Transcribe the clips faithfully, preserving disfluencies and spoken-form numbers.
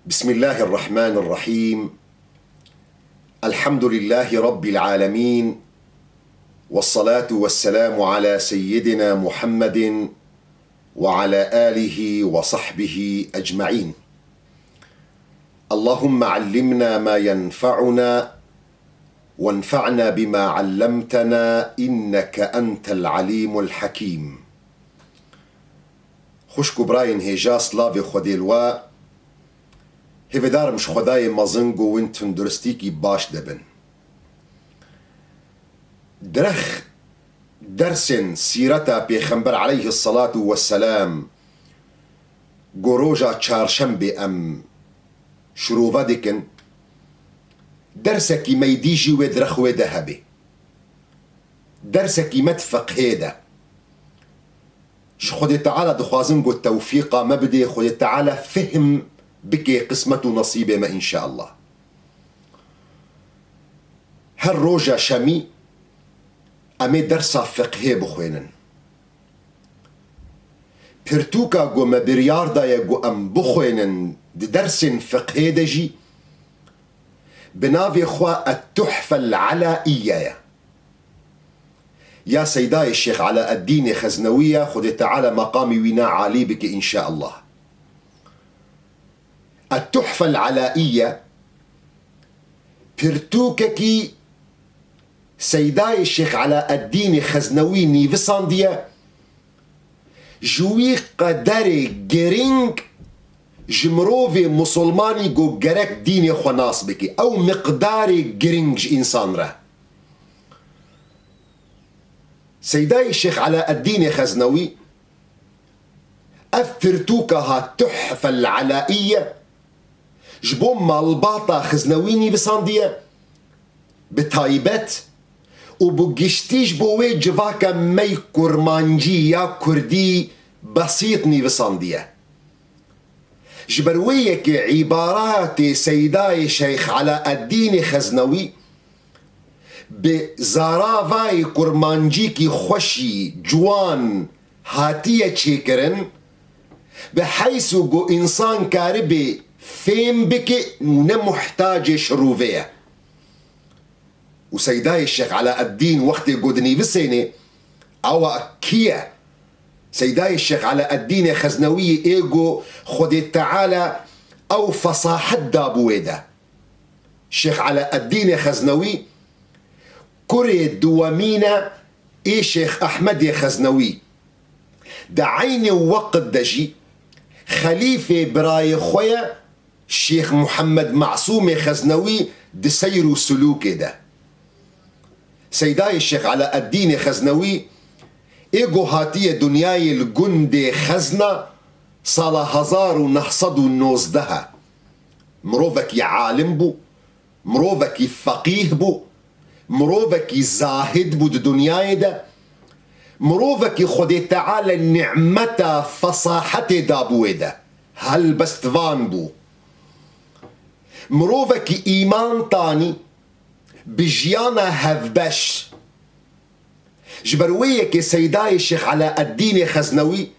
بسم الله الرحمن الرحيم. الحمد لله رب العالمين. والصلاة والسلام على سيدنا محمد وعلى آله وصحبه أجمعين. اللهم علمنا ما ينفعنا وانفعنا بما علمتنا إنك أنت العليم الحكيم. Xwişk û birayên hêja, silavê Xwedê li we. Hêvêdar im ji Xwedayê mezin ku win tunduristîkî baş de bin. Dirêx dersên sîreta Pêxember aleyhisselatu vesselam ku roja çarşembê em şirove dikin, dersekî me yî dî jî wê dirêx wê de hebe. Dersekî me di fiqhê de. Ji Xwedê Teala dixwazin ku tewfîqa me bidê, Xwedê Teala fehm bike qismet û nesîbê me înşeallah. Her roja şemî em ê dersa fiqhê bixwênin. Pirtûka ku me biryar daye ku em bixwênin di dersên fiqhê de jî bi navê xwe Et-Tuhfe El-Elaiye ye. Ya Seydayê Şêx Elaeddînê Xeznewî ye, Xwedê Teala meqamî wîna alî bike înşeallah. Et-Tuhfe El-Elaiye pirtûkekî Seydayê Şêx Elaeddînê Xeznewî nîvisandiye, ji wî qederê giring ji mirovê musulmanî ku gerek dînê xwe nas bike. Ew miqdarê giring ji însan re. Seydayê Şêx Elaeddînê Xeznewî ev pirtûka ha Tuhfe El-Elaiye ji bo malbata Xiznewî nîvisandiye, bi taybet û bi giştî ji bo wê civaka me yî kurmancî ya kurdî besît nîvisandiye. Ji ber wê yekê îbaratê Seydayê Şêx Elaeddînê Xeznewî bi zaravayê kurmancîkî xweşî, ciwan, hatiye çêkirin, bi heys û ku însan karibê fêm bike û ne muhtacê şirove ye. Û Seydayê Şêx Elaeddîn wextê ku dinîvisênê, ewa kî ye? Seydayê Şêx Elaeddînê Xeznewî ê ku Xwedê Teala ew fesahet dabû wê de. Şêx Elaeddînê Xeznewî kurê duwemîn e ê Şêx Ehmedê Xeznewî. Di eynê weqt de jî xelîfê birayê xwe ye Şêx Muhammed Masûmê Xeznewî di seyr û silûkê de. Seydayê Şêx Elaeddînê Xeznewî ê ku hatiye dinyayê li gundê Xezna sala hezar û neh sed û nozdeh e. Mirovekî alim bû, mirovekî feqîh bû, mirovekî zahid bû di dinyayê de, mirovekî Xwedê Teala nimeta fesahetê dabû wê de, helbestvan bû. Mirovekî îman tanî, bi jiyana hevbeş. Ji ber wê yekê Seydayê Şêx Elaeddînê Xeznewî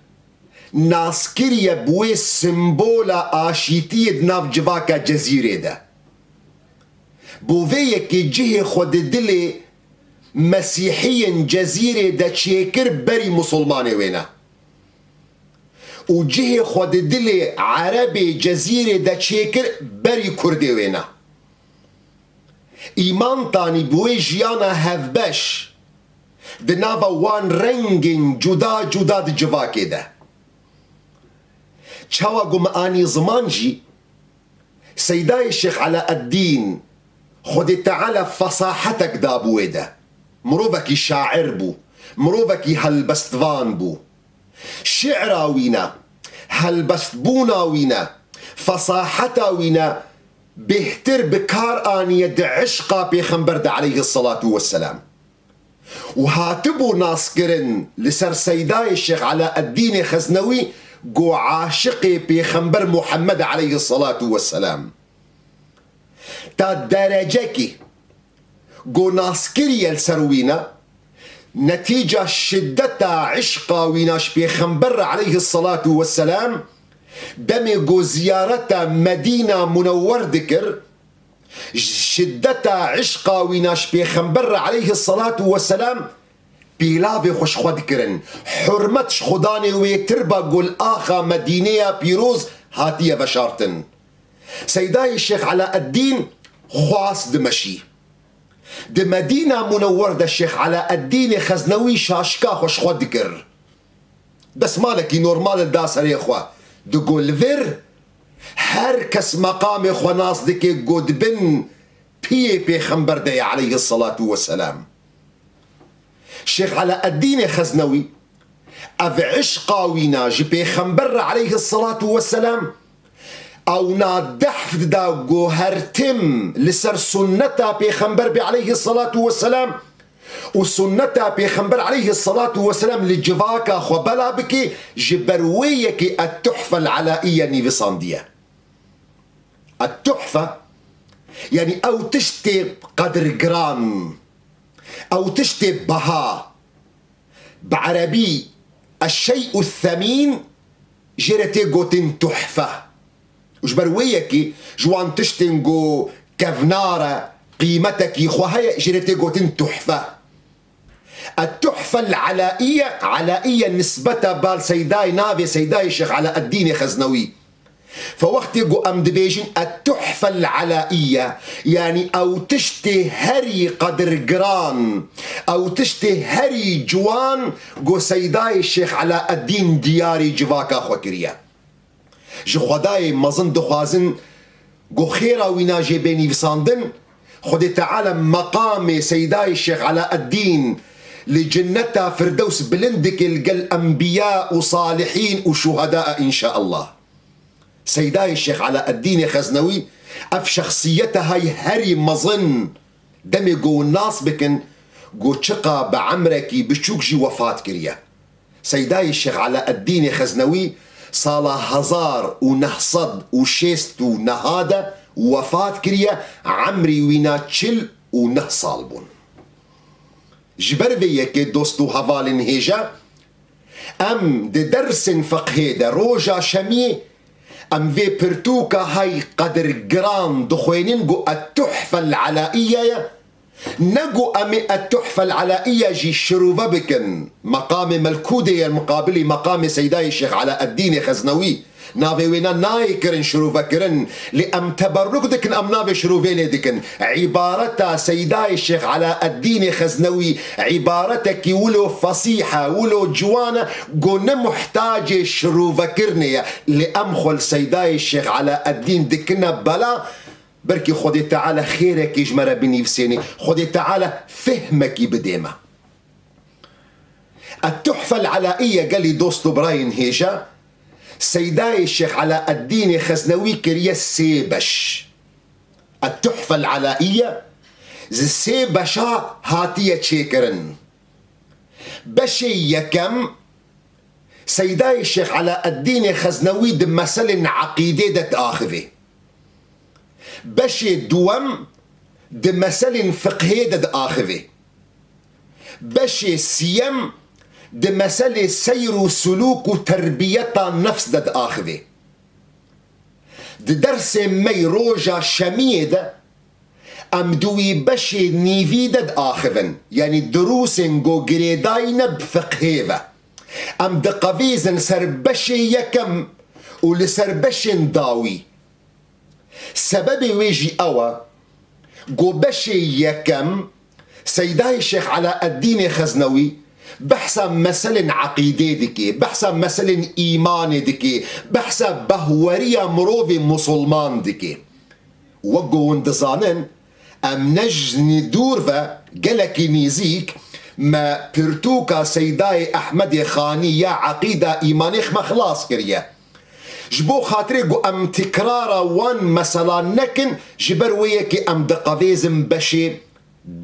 nas kiriye bi wê simbola aşîtiyê di nav civaka Cezîrê de. Bo vê yekê cihê xwe di dilê Mesîhiyên Cezîrê de çêkir berî Musulmanê wêne. Û cihê xwe di dilê Erebê Cezîrê de çêkir berî Kurdê wêne. Îman tanî bi wê jiyana hevbeş di nava wan rengên cuda cuda di civakê de. Çawa ku me anî ziman jî, Seydayê Şêx Elaeddîn, Xwedê Teala fesahetek dabû wê de. Mirovekî şair bû, mirovekî helbestvan bû. Şi'ra wî ne, helbestbûna wî ne, fesaheta wî ne, bêhtir bi kar aniye di eşqa Pêxember de aleyhisselatu vesselam. Û hatibû naskirin li ser Seydayê Şêx Elaeddînê Xeznewî ku aşiqê Pêxember Muhammed aleyhisselatu vesselam. Ta derecekî ku naskiriye li ser wîna, netîca şiddeta eşqa wîna ji Pêxember re aleyhisselatu vesselam, Demê ku ziyareta Medîna Munewwer dikir, şiddeta işqa wîna ji Pêxember re aleyhisselatu vesselam pêlavê xwe ji xwe dikirin. Hurmet ji Xudanê wê tirba ku li axa Medîneya pîroz hatiye veşartin. Seydayê Şêx Alaeddîn xwast dimeşî. Di Medîna Munewwer de Şêx Alaeddînê Xeznewî şaşika xwe ji xwe dikir. Desmalekî normal li da serê xwe. Digo li vir her kes meqamê xwe nas dike, got bin piyê Pêxember de ye aleyhisselatu vesselam. Şêx Alaeddînê Xeznewî, ev işqa wîna ji Pêxember re aleyhisselatu vesselam, ewna dehf dida ku her tim li ser sunneta Pêxember be aleyhisselatu vesselam û sunneta Pêxember aleyhisselatu vesselam li civaka xwe bela bike, ji ber wê yekê Et-Tuhfe El-Alaiye nivîsandiye. Et-Tuhfe, yanî ew tiştê qedirgiran, ew tiştê beha. Bi erebî, eşşey'u themîn jê re tê gotin tuhfe. Û ji ber wê yekê ji wan tiştên ku kevnar e, qîmetekî xwe heye, jê re tê gotin tuhfe. Et-Tuhfe el-Alaiye, Alaiye nisbeta bal Seydayê, navê Seydayê Şêx Alaeddînê Xeznewî. Fe wextê ku em dibêjin Et-Tuhfe el-Alaiye, yanî ew tiştê herî qedirgiran, ew tiştê herî ciwan ku Seydayê Şêx Alaeddîn diyarî civaka xwe kiriye. Ji Xwedayê mezin dixwazin ku xêra wîna jê bê nivîsandin, Xwedê Teala meqamê Seydayê Şêx Alaeddîn li cinneta Firdews bilind dike li gel enbiya û salihîn û şuheda, înşaallah. Seydayê Şêx Alaeddînê Xeznewî, ev şexsiyeta hay herî mezin, demê ku nas bikin, ku çiqa bi emrekî biçûk jî wefat kiriye. Seydayê Şêx Alaeddînê Xeznewî sala hezar û neh sed û şêst û neh de wefat kiriye, emrî wîna çil û neh sal bûn. Ji ber vê yekê dost û hevalên hêja, em di dersên fiqhê de roja şemiyê em vê pirtûka hay qedirgiran dixwênin ku Et-Tuhfe el-Alaiye ye, ne ku em ê Et-Tuhfe el-Alaiye jî şirove bikin. Meqamê Melkûdê ye muqabilî meqamê Seydayê Şêx Alaeddînê Xeznewî. Navê wêna nayê kirin şirovekirin, lê em teberruk dikin, em navê şirovê lê dikin. Îbareta Seydayê Şêx Alaeddînê Xeznewî îbaretekî wilo fesîh e, wilo ciwan e, ku ne muhtacê şirovekirinê ye. Lê em xwe li Seydayê Şêx Alaeddîn dikine bela, belkî Xwedê Teala xêrekî ji me re binivîsênê, Xwedê Teala fehmekî bidê me. Et-Tuhfe el-Alaiye, gelî dost û birayên hêja, Seydayê Şêx Alaeddînê Xeznewî kiriye sê beş. Et-Tuhfe el-Alaiye ji sê beşa hatiye çêkirin. Beşê yekem, Seydayê Şêx Alaeddînê Xeznewî di meselên eqîdê de diaxivê. Beşê duwem di meselên fiqhê de diaxivê. Beşê siyem di meselê seyr û sulûk û terbiyeta nefs de diaxivê. Di dersê me yê roja şemiyê de em di wî beşê nîvî de diaxivin, yanî dirûsên ku girêdayî ne bi fiqhê ve. Em diqevîzin ser beşê yekem û li ser beşên dawî. Sebebê wê jî ew e ku beşê yekem Seydayê Şêx Alaeddînê Xeznewî behsa meselên eqîdê dike, behsa meselên îmanê dike, behsa behweriya mirovê musulman dike. Wek ku hûn dizanin, em ne ji dûr ve, gelekî nîzîk, me pirtûka Seydayê Ehmedê Xanî ya Eqîda Îmanê xwe xilas kiriye. Ji bo xatirê ku em tikrara wan meselan nekin, ji ber wê yekê em diqevêzin beşê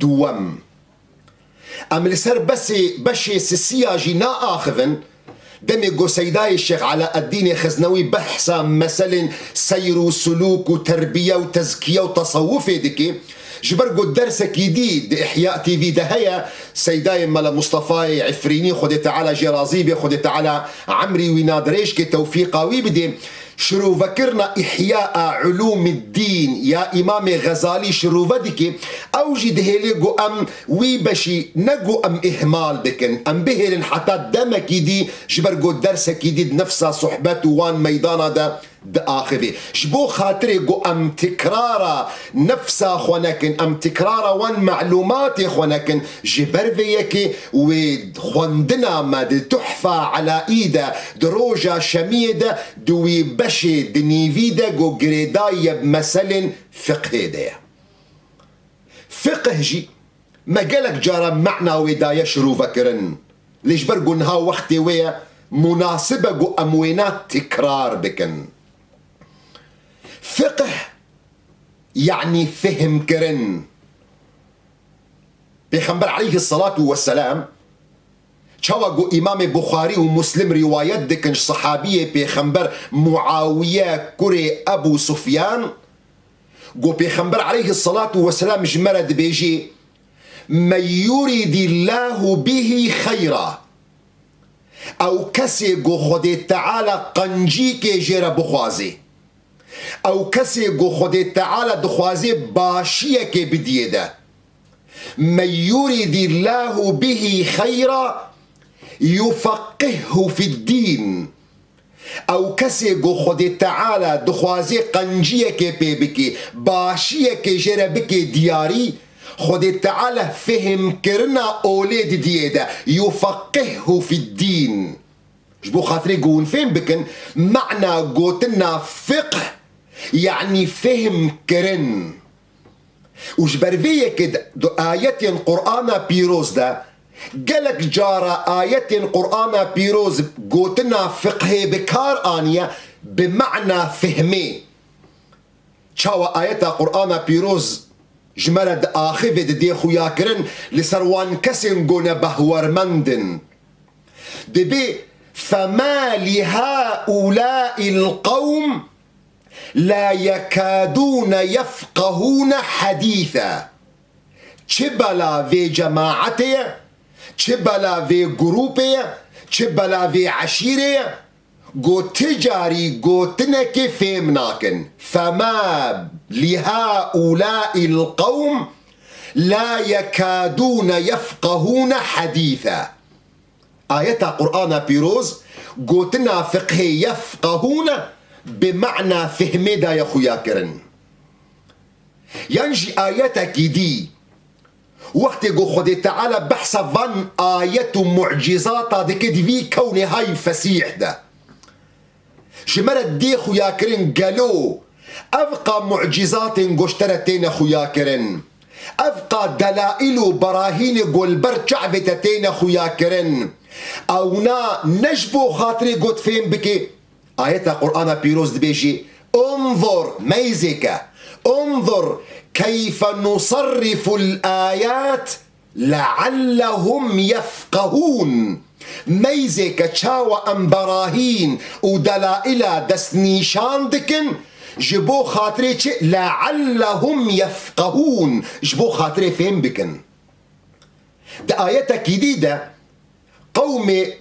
duwem. Em li ser besê, beşê sisiya jî naaxivin, demê ku Seydayê Şêx Alaeddînê Xeznewî behsa meselên seyr û sulûk û terbiye û tezkiye û tesewufê dike, ji ber ku dersekî dî di Ihya T V de heye, Seydayê Mele Mustefayê Efrînî, Xwedê Teala jê razî bê, Xwedê Teala emrî wî nadirêj ke, tewfîqa wî bidê. Şirovekirina Îhya Ulûmiddîn ya Îmamê Xezalî şirove dike, ew jî dihêle ku em wî beşî ne ku em îhmal bikin, em bihêlin heta demekî dî, ji ber ku dersekî dî di nefsa sohbet û wan meydana de diaxivê. Ji bo xatirê ku em tikrara nefsa xwe nekin, em tikrara wan melûmatê xwe nekin, ji ber vê yekê wê xwendina me di Tuhfa Elaî de, di roja şemiyê de, di wî beşê di nîvî de ku girêdayî ye bi meselên fiqhê de ye. Fiqh jî me gelek cara mana wê daye şirovekirin. Lê ji ber ku niha wextê wê ye, munasib e ku em wêna tikrar bikin. Fiqh, yanî fihmkirin. Pêxember aleyhisselatu vesselam, çawa ku Îmamê Buxarî û Muslim rîwayet dikin ji sehabiyê Pêxember Muawiye kurê Ebû Sufyan, ku Pêxember aleyhisselatu vesselam ji me re dibêjî, "Men yuridillahu bihi xeyra." Ew kesê ku Xwedê Teala qencîkê jê re bixwazê. Ew kesê ku Xwedê Teala dixwazê başiyekê bidiyê de. "Men yuridillahu bihi xeyra yufeqqihhu fiddîn." Ew kesê ku Xwedê Teala dixwazê qenciyekê pê bikê, başiyekê jê re bikê diyarî, Xwedê Teala fihmkirina olê didiyê de, yufeqqihhu fiddîn. Ji bo xatirê ku hûn fêm bikin, mana gotina fiqh, yanî fihmkirin. Û ji ber vê yekê di ayetên Qur'ana Pîroz de, gelek cara ayetên Qur'ana Pîroz gotina fiqhê bi kar aniye bi mana fihmê. Çawa ayeta Qur'ana Pîroz ji me re diaxivê, didê xuyakirin li ser wan kesên ku ne behwermend in. Dibê, "Fema li haulâil qewm la yekadûne yefqehûne hedîse." Çi bela vê cemaetê ye, çi bela vê grûpê ye, çi bela vê eşîrê ye, ku ti carî gotinekê fêm nakin. "Fema li haulâil qewm la yekadûne yefqehûne hedîse." Ayeta Qur'ana Pîroz gotina fiqhê yefqehûne bi mana fihmê daye xuyakirin. Yan jî ayetekî dî, wextê ku Xwedê Teala behsa van ayet û mucîzata dike di vî kewnê hay fesîh de, ji me re dê xuyakirin, gelo ev qa mucîzatên ku ji te re têne xuyakirin, ev qa delaîl û berahînê ku li ber çavê te têne xuyakirin, ewna ne ji bo xatirê ku tu fêm bikê. Ayeta Qur'ana Pîroz dibêjî, "Unzur", meyzêke, "Unzur keyfe nusarriful ayat leallehum yefqehûn." Meyzêke çawa em berahîn û delaîla destnîşan dikin, ji bo xatirê çi? "Leallehum yefqehûn", ji bo xatirê fêm bikin. Di ayetekî dî de qewmê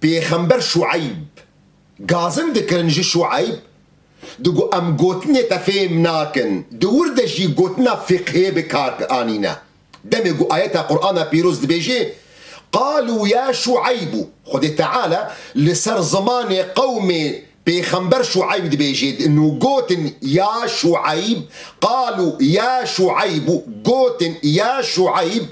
Pêxember Şueyb gazin dikirin ji Şueyb, digo, "Em gotinê te fêm nakin." Di wir de jî gotina fiqhê bi kar anîne. Demê ku ayeta Qur'ana Pîroz dibêje, "Qalû ya Şueybu", Xwedê Teala li ser zimanê qewmê Pêxember Şueyb dibêje, nû gotin, "Ya Şueyb", qalû ya Şueybu, gotin, "Ya Şueyb,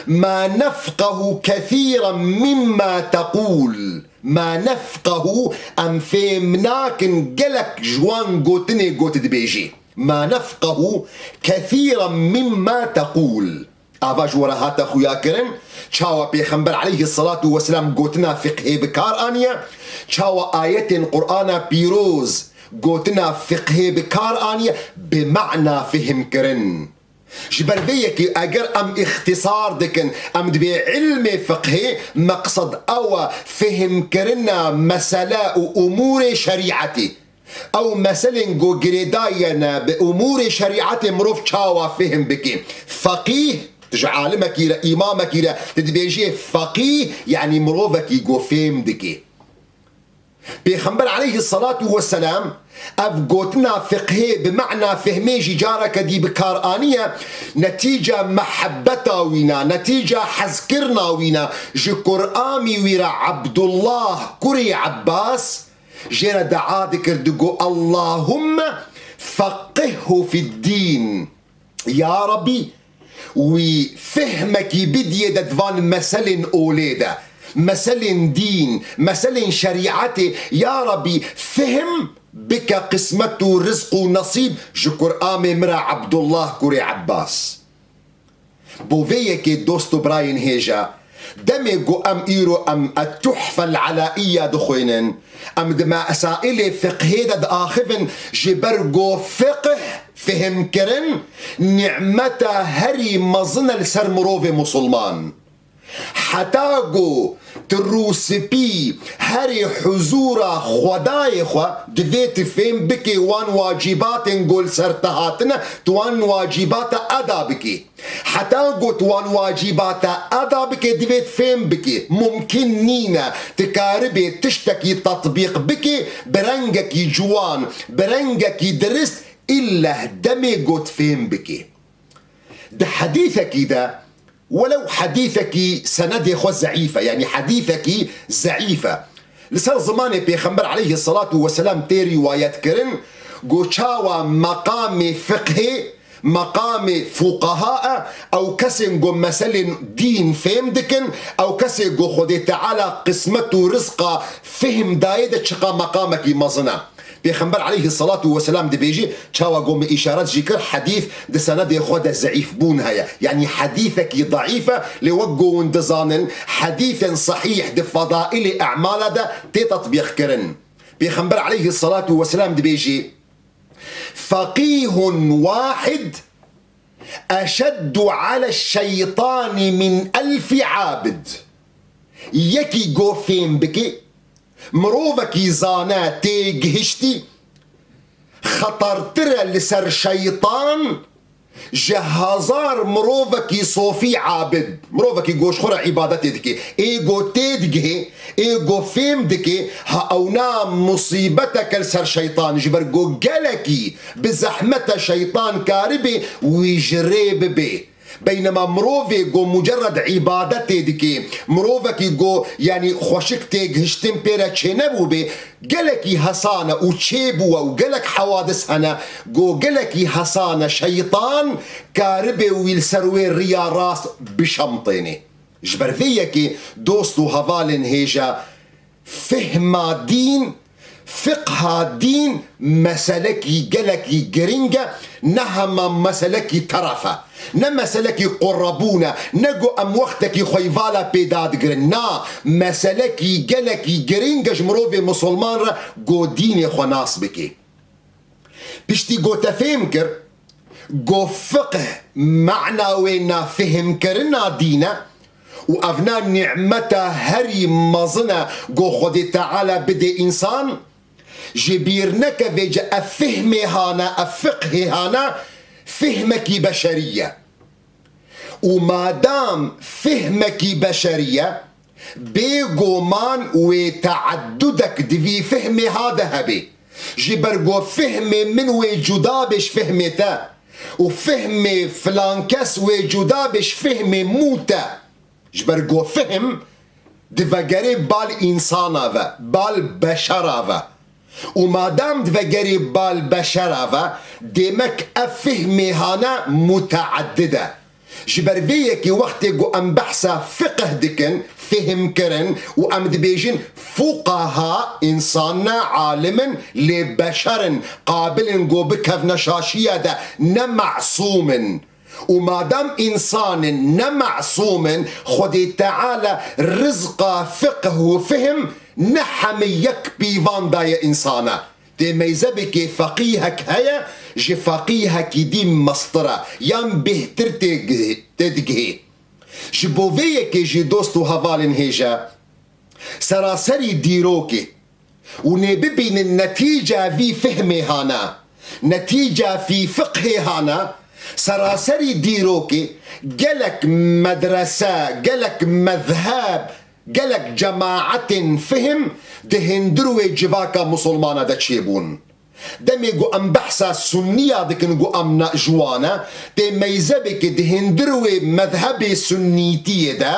ma nefqehu kethîran mimma teqûl." Ma nefqehu, em fêm nakin gelek ji wan gotinê got dibêjî. Ma nefqehu kethîran mimma teqûl. Ava ji we re hate xuyakirin, çawa Pêxember aleyhisselatu vesselam gotina fiqhê bi kar aniye, çawa ayetên Qur'ana Pîroz gotina fiqhê bi kar aniye, bi mana fihmkirin. Ji ber vê yekê eger em îxtisar dikin, em dibê ilmê fiqhê meqsed ew e fihmkirina mesele û umûrê şerîetê. Ew meselên ku girêdayî ne bi umûrê şerîetê mirov çawa fêhm bike? Feqîh, tu ji alimekî re, îmamekî re, tu dibêjê feqîh, yanî mirovekî ku fêhm dike. Pêxember aleyhisselatu vesselam ev gotina fiqhê bi mena fehmê jî careke dî bi kar aniye, netîca mehebbeta wîna, netîca hezkirina wîna ji Kur'amî wî re Abdullah kurê Abbas jê re dua dikir, digo: "Allahumme feqqihhu fid-dîn." Ya Rabbî, wî fehmekî bidiyê de di van meselên olê de, meselên dîn, meselên şerîetê, ya Rabbî, fehm bike qismet û rizq û nesîb ji Kur'amê min re Abdullah kurê Abbas. Bo vê yekê dost û birayên hêja, demê ku em îro em Etuhfe Elaiya dixwînin, em di mesailê fiqhê de diaxivin, ji ber ku fiqh, fehmkirin, nîmeta herî mezin e li ser mirovê musulman. Heta ku tu rûspî herî huzûra Xwedayê xwe, divê tu fêm bikê wan wacîbatên ku li ser te hatine, tu wan wacîbata eda bikê. Heta ku tu wan wacîbata eda bikê, divê tu fêm bikê. Mumkin nîne tu karibê tiştekî tetbîq bikê bi rengekî ciwan, bi rengekî dirist, îlleh demê ku tu fêm bikê. Di hedîsekî de, welew hedîsekî senedê xwe zeîf e, yanî hedîsekî zeîf e, li ser zimanê Pêxember aleyhisselatu vesselam tê rîwayet kirin, ku çawa meqamê fiqhê, meqamê fuqaha e, ew kesên ku meselên dîn fêm dikin, ew kesê ku Xwedê Teala qismet û rizqa fehm dayê de çiqa meqamekî mezin e. Pêxember aleyhisselatu vesselam dibêjî, çawa ku min îşaret jî kir, hedîs di senedê xwe de zeîfbûn heye. Yanî hedîsekî deîf e, lê wek ku hûn dizanin, hedîsên sehîh di fedailê emala de tê tetbîq kirin. Pêxember aleyhisselatu vesselam dibêjî: "Feqîhun wahid eşeddu ale şeytani min elfi abid." Yekî ku fêm bike, mirovekî zane têgihiştî, xetertir e li ser şeytan ji hezar mirovekî sofî abid. Mirovekî ku ji xwe re îbadetê dike. Ê ku têdigihê, ê ku fêm dike, ha ewna musîbetek e li ser şeytan, ji ber ku gelekî bi zehmet e şeytan karibê wî ji rê bibê. Beynema mirovê ku mucerred îbadetê dike, mirovekî ku, yanî, xweşik têgihiştin pê re çênebûbê, gelekî hesan e û çêbûwe û gelek hewadis hene ku gelekî hesan e şeytan karibê wî li ser wê riya rast bişemtênê. Ji ber vê yekê dost û hevalên hêja, fehma dîn, fiqha dîn meselekî gelekî girîng e, ne hema meselekî teref e, ne meselekî qurebûn e, ne ku em wextekî xwe yê vala pê dadigirin. Na, meselekî gelekî girîng e ji mirovê misilman re ku dînê xwe nas bike. Piştî ku te fêm kir ku fiqh mana wê na fehmkirina dîn e û evna nîmeta herî mezin e ku Xwedê Teala bidê însan, ji bîr neke vêce ev fehmê hane, ev fiqhê hane, fehmekî beşerî ye. Û madam fehmekî beşerî ye, bêguman wê teeddudek di vî fehmê ha de hebe. Ji ber ku fehmê min wê cuda be ji fehmê te û fehmê filan kes wê cuda be ji fehmê mû te. Ji ber ku fehm divegerê bal însana ve, bal beşera ve. Û madam divegerê bal beşera ve, demek ev fehmê hane muteeddid e. Ji ber vê yekê wextê ku em behsa fiqh dikin, fehmkirin û em dibêjin fuqaha, însan ne, alim in, lê beşer in, qabil in ku bikevne şaşiya de, ne masûm in. Û madam însan in ne masûm in, Xwedê Teala rizqa fiqh û fihm ne hemî yek pîvan daye însana. Tê meyze bike feqîhek heye, ji feqîhekî dî mestir e, yan bêhtir têgi-, têdigihê. Ji bo vê yekê jî dost û hevalên hêja, seraserî dîrokê û nê bibînin netîca vî fehmê hana, netîca vî fiqhê hana, seraserî dîrokê gelek medrese, gelek mezheb, Gelek cemaetên fihim di hindir wê civaka musulmana de çêbûn. Demê ku em behsa sunniya dikin ku em ne ji wan e, tê meyzebê ki di hindir wê mezhebê sunnîtiyê de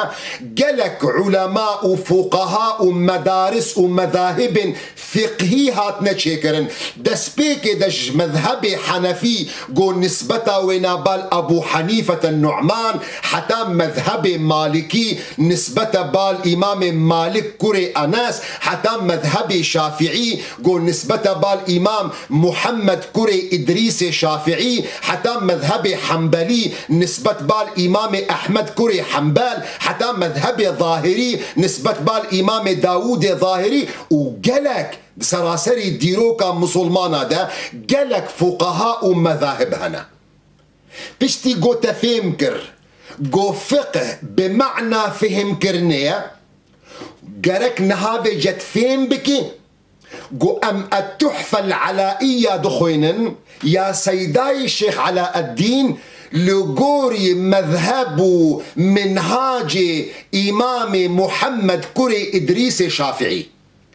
gelek ulema û fuqaha û medaris û mezahibên fiqhî hatine çêkirin. Destpêkê de ji mezhebê henefî ku nisbeta wê na bal Ebû Henîfete Nu'man, heta mezhebê malikî nisbete bal Îmamê Malik kurê Enes, heta mezhebê şafiî ku nisbete bal Îmam Muhammed kurê Îdrîsê Şafiî, heta mezhebê henbelî nisbet bal Îmamê Ehmed kurê Henbel, heta mezhebê zahirî nisbet bal Îmamê Dawûdê Zahirî û gelek di seraserî dîroka musulmana de gelek fuqaha û mezahib hene. Piştî ku te fêm kir ku fiqh bi mana fihmkirinê ye, gerek niha vêce tu fêm bikî ku em Et-Tuhfe El-Elaiye dixwînin ya Seydayê Şêx Elaeddîn li gorî mezheb û minhacê Îmamê Muhammed kurê Îdrîsê Şafiî.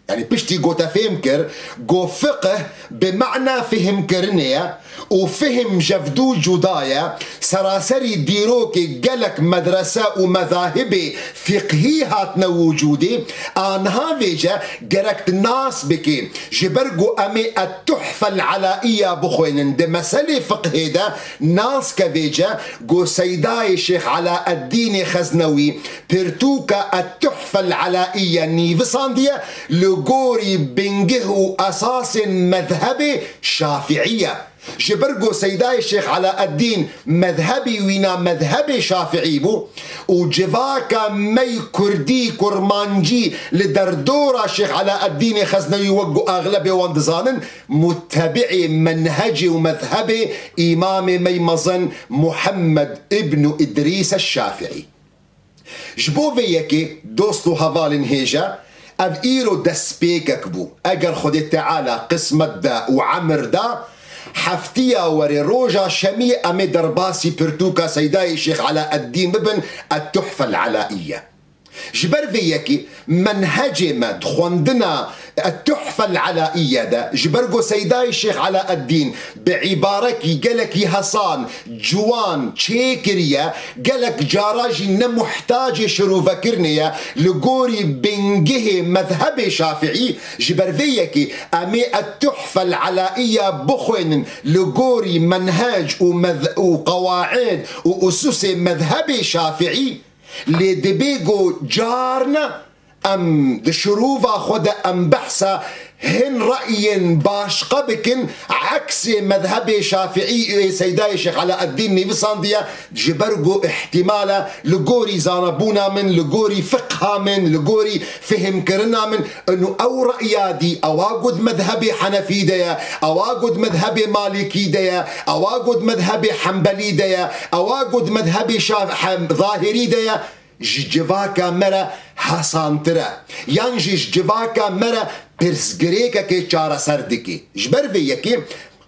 Yanî piştî ku te fêm kir ku fiqh bi mana fihmkirinê ye û fihim ji vê cuda ye, seraserî dîrokê gelek medrese û mezahibê fiqhî hatine wicûdê, a niha vêce gerek tu nas bikî. Ji ber ku em ê Et-Tuhfe El-Elaiye bixwînin di meselê fiqhê de, nas ke vêce ku Seydayê Şêx Elaeddînê Xeznewî pirtûka Et-Tuhfe El-Elaiye nîvisandiye, li gorî bingeh û esasên mezhebê şafiî ye. Ji ber ku Seydayê Şêx Elaeddîn mezhebî wî na mezhebê şafiî bû û civaka me yî kurdî, kurmancî li derdora Şêx Elaeddînê Xeznewî, wek ku exlebê wan dizanin, muttebiê menhecê û mezhebê Îmamê me yî mezin Muhammed îbnû Îdrîs Şafiî. Ji bo vê yekê, dost û hevalên hêja, ev îro destpêkek bû. Eger Xwedê Teala qismet da û emir da, heftiya werê roja şemiyê em ê derbasî pirtûka Seydayê Şêx Elaeddîn bibin, Et-Tuhfe El-Elaiye. Ji ber vê yekê menhecê me di xwendina Et-Tuhfe El-Elaiye de, ji ber ku Seydayê Şêx Elaeddîn bi îbarekî gelekî hesan, ciwan çêkiriye, gelek cara jî ne muhtacê şirovekirinê ye, li gorî bingehê mezhebê şafiî, ji ber vê yekê em ê Et-Tuhfe El-Elaiye bixwînin li gorî menhec û mez-, û qewaid û usûsê mezhebê şafiî, lê dibê ku carna em di şirova xwe de em behsa hin reyên başqa bikin, eksê mezhebê şafiî ê Seydayê Şêx Elaeddîn nivîsandiye, ji ber ku îhtîmal e li gorî zanebûna min, li gorî fiqha min, li gorî fihmkirina min, û ew reya dî ewa ku di mezhebê henefî de ye, ewa ku di mezhebê malikî de ye, ewa ku di mezhebê henbelî de ye, ewa ku di mezhebê şaf-, hem-, zahirî de ye, ji civaka me re hesantir e, yan jî ji civaka me re pirsgirêkekê çareser dike. Ji ber vê yekê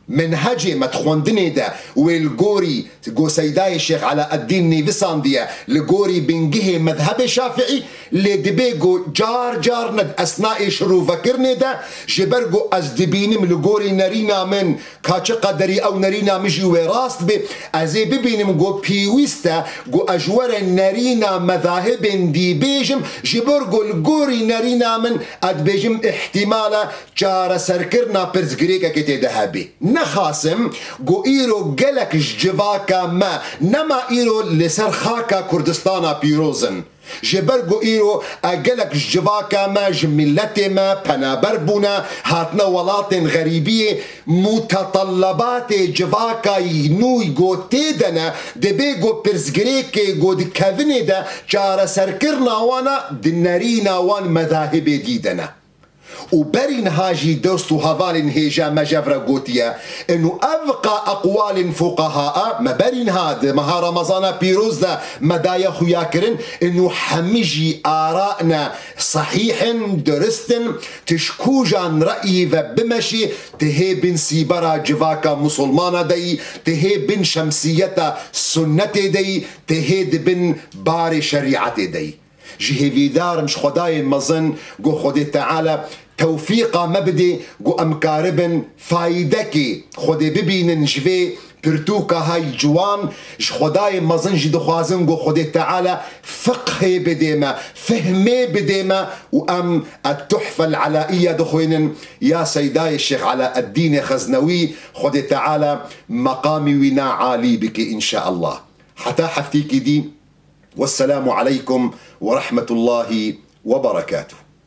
menhecê me di xwendinê de wê li gorî ku Seydayê Şêx Elaeddîn nivîsandiye, li gorî bingehê mezhebê şafiî, lê dibê ku car car ne di esnayê şirovekirinê de, ji ber ku ez dibînim li gorî nerîna min, ka çi qederî ew nerîna min jî wê rast be, ez ê bibînim ku pêwîst e ku ez ji we re nerîna mezahibên dî bêjim, ji ber ku li gorî nerîna min ez dibêjim îhtîmal e çareserkirina pirsgirêkekê tê de hebe. Nexasim ku îro gelek ji civaka me nema îro li ser xaka Kurdistana pîroz in. Ji ber ku îro e gelek ji civaka me, ji miletê me penaber bûne, hatine welatên xerîbiyê, mutetelebatê civaka nû ku tê de ne, dibê ku pirsgirêkê ku di kevinê de çareserkirina wan e, di nerîna wan mezahibê dî de ne. Û berî niha jî dost û hevalên hêja me ji hev re gotiye, û ev qa eqwalên fuqaha a me berî niha di meha Remezana pîroz de me daye xuyakirin, û hemî jî ara ne sehîh in, durist in, tu ji kûjan reyî ve bimeşî, tu hê bin sîbera civaka musulmana de yî, tu hê bin şemsiyeta sunnetê de yî, tu hê di bin barê şerîetê de yî. Ji hêvîdarim ji Xwedayê mezin ku Xwedê Teala tewfîqa me bidê ku em karibin faydekê Xwedê bibînin ji vê pirtûka hay ciwan. Ji Xwedayê mezin jî dixwazin ku Xwedê Teala fiqhê bidê me, fehmê bidê me û em Tuhfe Elaiye dixwînin ya Seydayê Şêx Elaeddînê Xeznewî. Xwedê Teala meqamî wî na alî bike înşeallah. Heta heftêkî dî. والسلام عليكم ورحمة الله وبركاته.